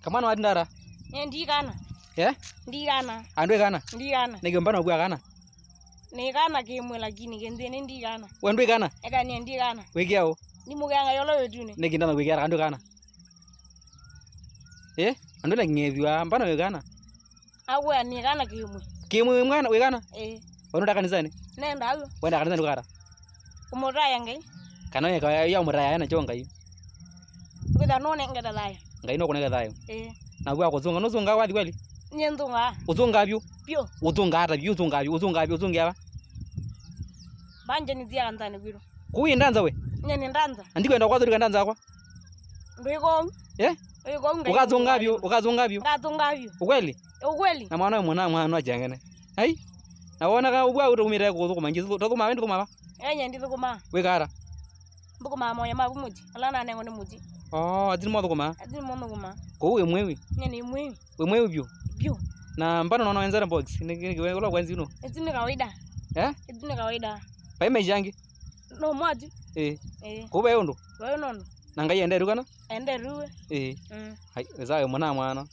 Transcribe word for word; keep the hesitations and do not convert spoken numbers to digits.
Kamwana watinda ata? Nĩ ndikana. Eh? Ndikana. Andũ ikana? Ndikana. Nĩkĩ mbana ũkwĩa kana? Nĩ kana kĩmwe lakini kĩnthĩnĩ ndikana. We ndwĩkana? Eka nĩ ndikana. Wĩkĩa ũ? Ndimũkĩa Ngai ũla wĩtunĩ. Nĩkĩ ndana wĩkĩa kana ndwĩkana? Eh? Andũ na kĩng'ethwa mbana wĩkana? Akwĩa nĩ kana kĩmwe. Kĩmwe wĩkana, wĩkana? Eh. Wanu ndakanisanĩ? Nenda ayo. Wenda kanisani kara? Kũmũtaya Ngai. Kana weka ya mũtaya ena cho Ngai? Kwĩtha no nengeta thayũ. Ngai no kũnenge thayũ. Eh. Na kwa kũzunga, no zunga wathi kweli? Nye nzunga. Ũzunga vyu? Vyu. Ũzunga ata vyu, ũzunga vyu, ũzunga vyu, ũzunga va? Banje ni zia kanzani kwiro. Kuwi ndanza we? Nye ni ndanza. Andikwenda kwa zuri ndanza kwa. Ndwiko. Eh? Ndwiko. Ukazunga vyu, ukazunga vyu. Ngazunga vyu. Ukweli? Ukweli. Na mwana we mwana mwana wa jengene. Ai. Na wona ka ubwa utumire kuthukuma ngithi, tuthukuma wendi thukuma va? Enye ndithukuma. Wikara. Thukuma moya ma muji. Ala na nengo ni muji. Oh, azini mo thukuma. Azini mo thukuma. Ko we mwewi. Nye ni mwewi. We mwewi vyu. Vyu. Na mbano naona wenzera box. Ni ni we ula kwenzi no. Ezi ni kawaida. Eh? Ezi ni kawaida. Pai maisha yangi. No mwati. Eh. Eh. Ko we undu. We unono. Na Ngai ende rukana? Ende ruwe. Eh. Mm. Hai, zawe mwana mwana.